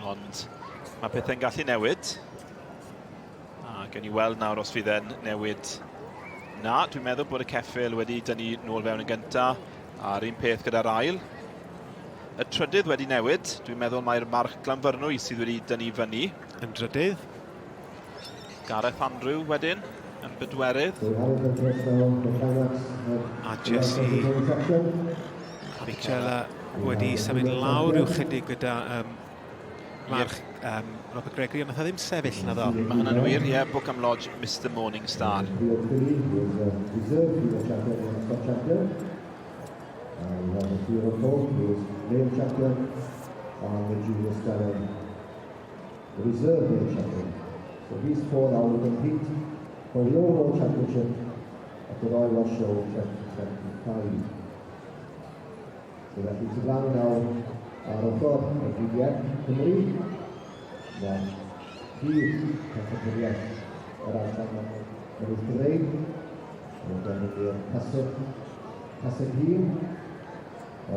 Ond mae pethau'n gallu newid. A gen i weld nawr os fydd e'n newid. Na, dwi'n meddwl bod y ceffyl wedi dynnu nôl fewn yn gyntaf. A'r un peth gyda'r ail. Y trydydd wedi newid. Dwi'n meddwl mai'r march Glanfyrnwy sydd wedi dynnu fyny. Yn drydydd. Gareth Andrew wedyn yn bedwerydd. A Jesse Caricella wedi symud lawr rhyw chydig gyda um, march um, Robert Gregory, ond nath o ddim sefyll na ddo. Mae hynny'n wir, ie. Yeah. Bookham Lodge, Mr Morningstar. The reserve male champion. So these four now will compete for the overall championship at the Royal Welsh Show 2025. So felly tu flaen nawr ar ochr y GDF Cymru, mae prif pencampwriaeth yr adran Mynydd Cymreig, mae'n defnyddio'r caseg, caseg hun,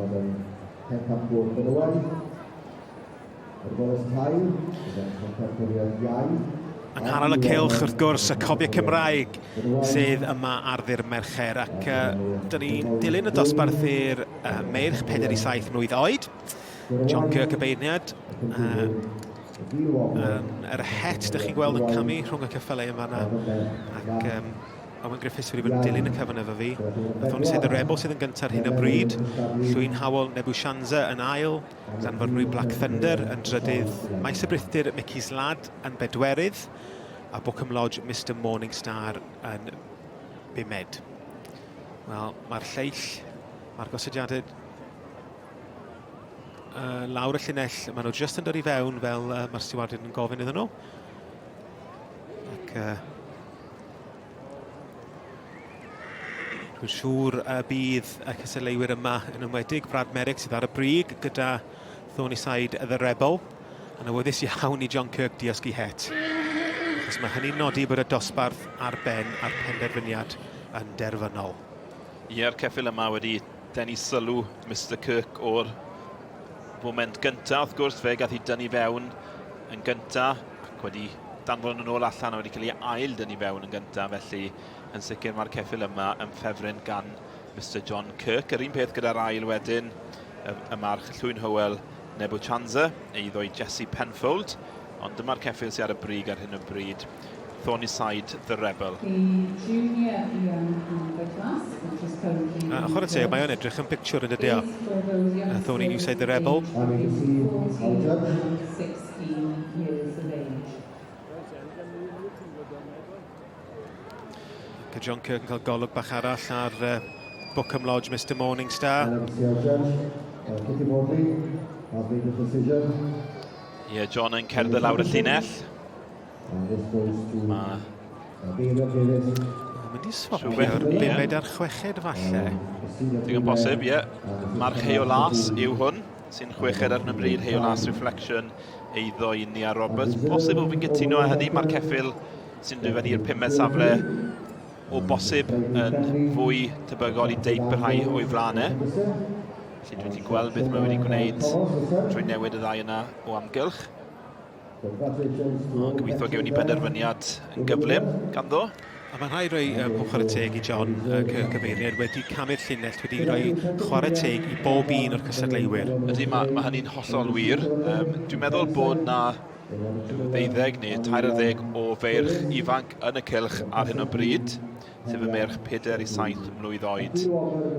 oedd yn pencampwr benywaidd, Yr Forest Tair, gyda'n pencampwriaeth iau. Yng nghanol y cylch, wrth gwrs, y cobiau Cymraeg sydd yma ar ddydd Mercher ac uh, dyn ni'n dilyn y dosbarth i'r uh, meirch 4 i 7 mlwydd oed. John Kirk y beirniad. Uh, um, yr het dych chi'n gweld yn camu rhwng y ceffylau yma yna. Ac um, Owen Griffiths wedi bod yn dilyn y cyfan efo fi. Nath o'n The Rebel sydd yn gyntaf ar hyn o bryd. Llwyn Howell Nebushanza yn ail. Llanfyrnwy Black Thunder yn drydydd, Maes y Brithdir Mickey's Lad yn bedwerydd, a Bookham Lodge Mister Morningstar yn bumed. Wel, mae'r lleill, mae'r gosodiadau uh, lawr y llinell, maen nhw jyst yn dod i fewn fel uh, mae'r stiwardyn yn gofyn iddyn nhw. Ac uh, Dwi'n siŵr y bydd y cystadleuwyr yma yn enwedig Brad Merrick sydd ar y brig gyda Thornyside The Rebel. Yn awyddus iawn i John Kirk diosg i het. Achos mae hynny'n nodi bod y dosbarth ar ben a'r penderfyniad yn derfynol. Ie'r ceffyl yma wedi denu sylw Mister Kirk o'r foment gyntaf, wrth gwrs, fe gath ei dynnu fewn yn gyntaf ac wedi danfon yn ôl allan a wedi cael ei ail dynnu fewn yn gyntaf, felly yn sicr mae'r ceffyl yma yn ffefryn gan Mister John Kirk. Yr un peth gyda'r ail wedyn, y, y march Llwyn Hywel Nebuchadnezzar, eiddo i Jesse Penfold, ond dyma'r ceffyl sydd ar y brig ar hyn o bryd, Thornyside the Rebel. Uh, chwarae teg, mae o'n edrych yn pictiwr yn dydy o. Uh, Thorny Newside the Rebel. Ac John Kirk yn cael golwg bach arall ar uh, Bookham Lodge, Mr Morningstar. Ie, yeah, John yn cerdded lawr y llinell. Mae... Mynd i swapio'r bumed a'r chweched falle. Digon posib, ie. Yeah. March Heol Las yw hwn, sy'n chweched ar hyn o bryd, Heol Las Reflection, eiddo i Nia Roberts. Posib o fi'n gytuno â hynny, mae'r ceffyl sy'n dod fyny i'r pumed safle o bosib yn fwy tebygol i deip y rhai o'i flaen e. Felly dwi'n gallu gweld beth mae wedi gwneud trwy newid y ddau yna o amgylch. Ond gobeithio gewn ni benderfyniad yn gyflym ganddo. A mae'n rhaid rhoi um, chwarae teg i John uh, cyfeiriad wedi camu'r llinell, wedi rhoi chwarae teg i bob un o'r cystadleuwyr. Ydy, mae, mae hynny'n hollol wir. Um, dwi'n meddwl bod na rhyw ddeuddeg neu 13 o feirch ifanc yn y cylch ar hyn o bryd, sef y meirch 4 i 7 mlwydd oed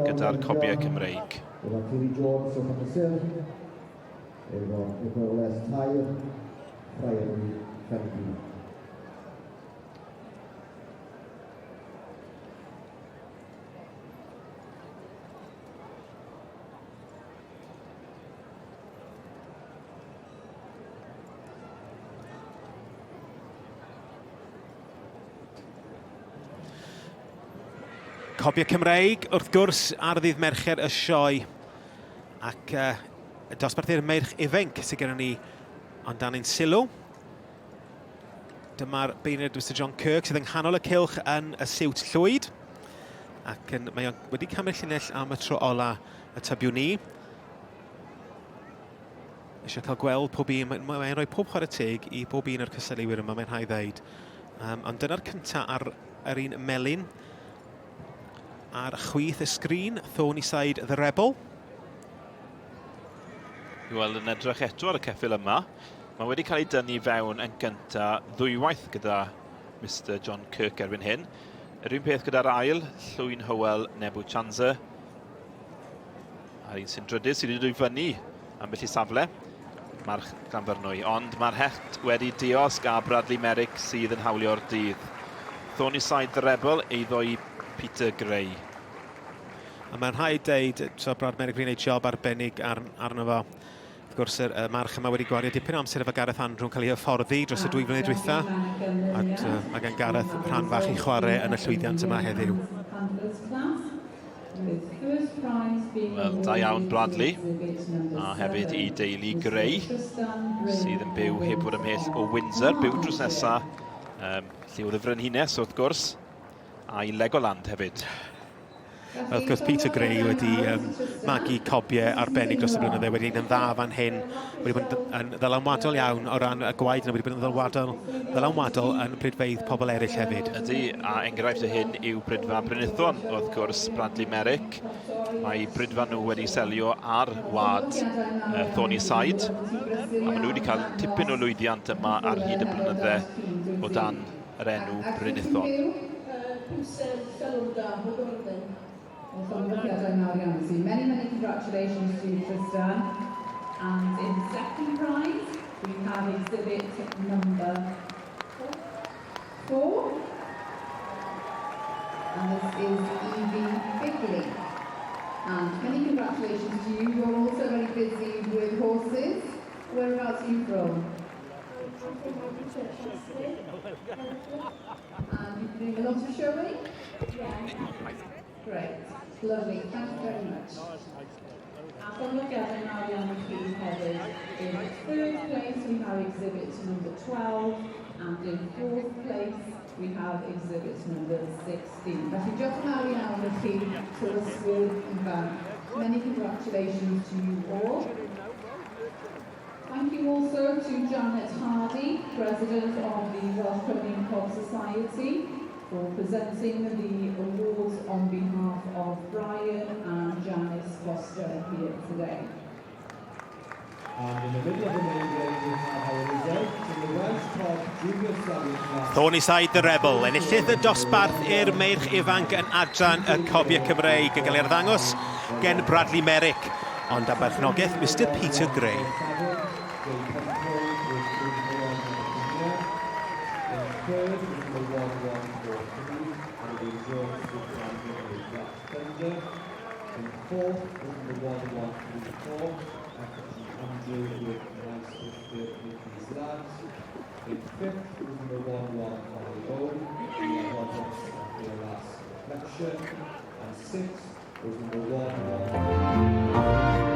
gyda'r cobiau Cymreig. Cofio Cymreig, wrth gwrs, ar ddydd Mercher y sioe. Ac uh, dosbarthu'r meirch ifanc sydd gennym ni ond dan ein sylw. Dyma'r beirniad Mr John Kirk sydd yng nghanol y cylch yn y siwt llwyd. Ac yn, mae o wedi camu'r llinell am y tro ola y tybiwn ni. Eisiau cael gweld pob un. Mae'n mae rhoi pob chwarae teg i bob un o'r cystadleuwyr yma, mae'n rhaid ddeud. Ond dyna'r cyntaf ar yr un melyn. Ar chwith y sgrin, Thornyside the Rebel. I weld yn edrych eto ar y ceffyl yma. Mae wedi cael ei dynnu fewn yn gyntaf ddwywaith gyda Mr John Kirk erbyn hyn. Yr un peth gyda'r ail, Llwyn Hywel Nebu Chanza. A'r un sy'n drydydd sydd wedi dod i fyny ambell i safle, March Glanfyrnwy. Ond mae'r het wedi diosg a Bradley Merrick sydd yn hawlio'r dydd. Thornyside the Rebel eiddo i Peter Gray. A mae'n rhaid deud, so Brad Merrick wedi gwneud job arbennig ar, arno fo. Wrth gwrs, y, y march yma wedi gwario dipyn o amser efo Gareth Andrew yn cael ei hyfforddi dros y dwy flynedd diwetha. A mae gan Gareth rhan fach i chwarae yn y llwyddiant yma heddiw. Wel, da iawn Bradley, a hefyd i deulu Gray, sydd yn byw heb fod ymhell o Windsor, byw drws nesa, lle oedd y frenhines wrth gwrs, a i Legoland hefyd. Wrth gwrs, Peter Gray wedi magu cobiau arbennig dros y blynydde, wedi gwneud yn dda fan hyn, wedi bod yn ddylanwadol iawn o ran y gwaed yna, wedi bod yn ddylanwadol, ddylanwadol yn pridfeydd pobl eraill hefyd. Ydy, a enghraifft o hyn yw Brydfa Brynithon, wrth gwrs, Bradley Merrick. Mae Brydfa nhw wedi selio ar wad Thorny Side, a maen nhw wedi cael tipyn o lwyddiant yma ar hyd y blynydde o dan yr enw Brynithon. Many, many congratulations to you, Tristan. And in second prize, we have exhibit number 4. And this is Evie Bigley. And many congratulations to you. You're also very busy with horses. Whereabouts are you from? I'm from Church. And you've been doing a lot of showing? Yeah. Great. Lovely. Thank you very much. A llongyfarchiadau mawr iawn i chi hefyd. In third place we have exhibit number 12 and in fourth place we have exhibit number 16. Felly diolch yn fawr iawn i chi, tywyswyr ifanc. Many congratulations to you all. Thank you also to Janet Hardy, President of the Welsh Pony and Cob Society, for presenting the awards on behalf of Brian and Janice Foster here today. And in the middle of the main range we have our results in the Welsh Cob Junior Stallion class. Thornyside the Rebel, enillydd y dosbarth i'r meirch ifanc yn adran y Cobiau Cymreig yn cael ei arddangos gen Bradley Merrick, ond am berchnogaeth Mr Peter Gray. In third is number 1143, Annabelle Jones with Brandon Black Thunder. In fourth is number 1134, F.G. Andrew with Nice Mr. Mickey's Lads. In fifth is number 1150, Leah Roberts and their last reflection. And sixth was number 115.